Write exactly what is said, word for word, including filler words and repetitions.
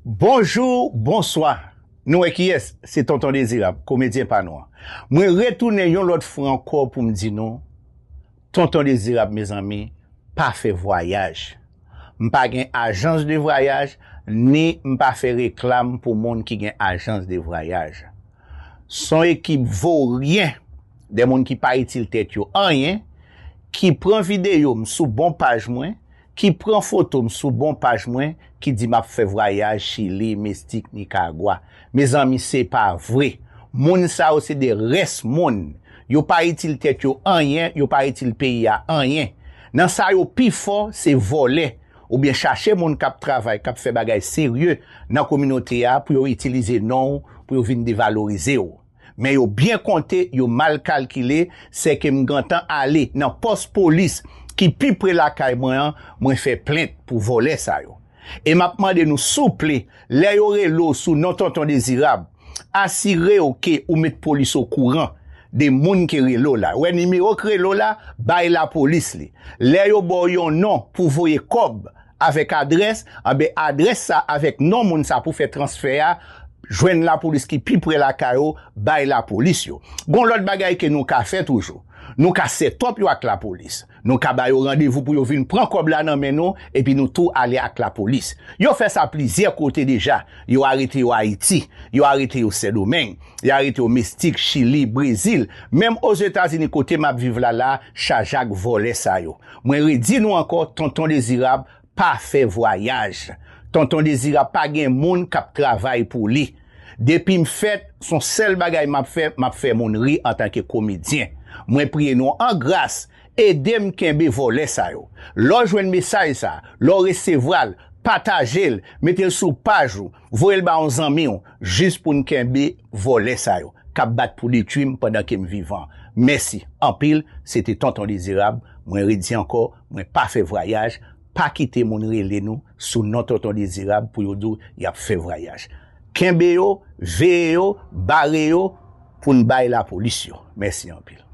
Bonjou, bonswa. Nou wè kiyès? Se Tonton Dezirab, komedyen pa nou an. Mwen retounen yon lòt fwa ankò pou m di nou, Tonton Dezirab, mezanmi, pa fè vwayaj. M pa gen ajans de vwayaj, ni m pa fè reklam pou moun ki gen ajans de vwayaj. S on ekip voryen, de moun ki pa itil tèt yo anyen, ki pran videyo m sou bon paj mwen, ki pran foto m sou bon paj mwen, ki di m ap fè vwayaj Chili, Meksik, Nikaragwa. Mezanmi, se pa vre. Moun sa yo se de rès moun. Yo pa itil tèt yo anyen, yo pa itil peyi a anyen. Nan sa yo pi fò, se vòlè, oubyen chache moun k ap travay, k ap fè bagay serye nan kominote a pou yo itilize non w, pou yo vin devalorize w. Men yo byen konte, yo mal kalkile, sèke m gentan ale nan pòs polis ki pi pre lakay mwen an, mwen fè plent pou vòlè sa yo. E m ap mande nou souple, lè yo rele w sou non Tonton Dezirab, asire w ke ou met polis okouran de moun ki rele w la. Wè nimewo k rele w la, bay lapolis li. Lè yo ba w yon non pou voye kòb avèk adrès, anben adrès sa avèk non moun sa pou fè transfè a, jwenn lapolis ki pi pre lakay ou, bay lapolis yo. Gon lòt bagay ke nou ka fè toujou. Nou ka set up yo ak lapolis. Nou ka ba yo randevou pou yo vin pran kòb la nan men nou, epi nou tou ale ak lapolis. Yo fè sa plizyè kote deja. Yo arete yo Ayiti, yo arete yo Sendomeng, yo arete yo Meksik, Chili, Brezil. Menm Ozetazini kote m ap viv la la, chaje ak vòlè sa yo. Mwen redi nou ankò, Tonton Dezirab pa fè vwayaj. Tonton Dezirab pa gen moun k ap travay pou li. Depi m fèt, s on sèl bagay m ap fè, m ap fè moun ri antanke komedyen. Mwen priye nou an gras, ede m kenbe vòlè sa yo. Lè w jwenn mesaj sa, lè w resevwa l, pataje l, mete l sou paj ou, voye l ba yon zanmi w, jis pou n kenbe vòlè sa yo k ap bat pou detwi m pandan ke m vivan. Mèsi anpil, se te Tonton Dezirab. Mwen redi ankò, mwen pa fè vwayaj, pa kite moun rele nou sou non Tonton Dezirab pou yo di w y ap fè vwayaj. Kenbe yo, veye yo, bare yo pou n bay lapolis yo. Mèsi anpil.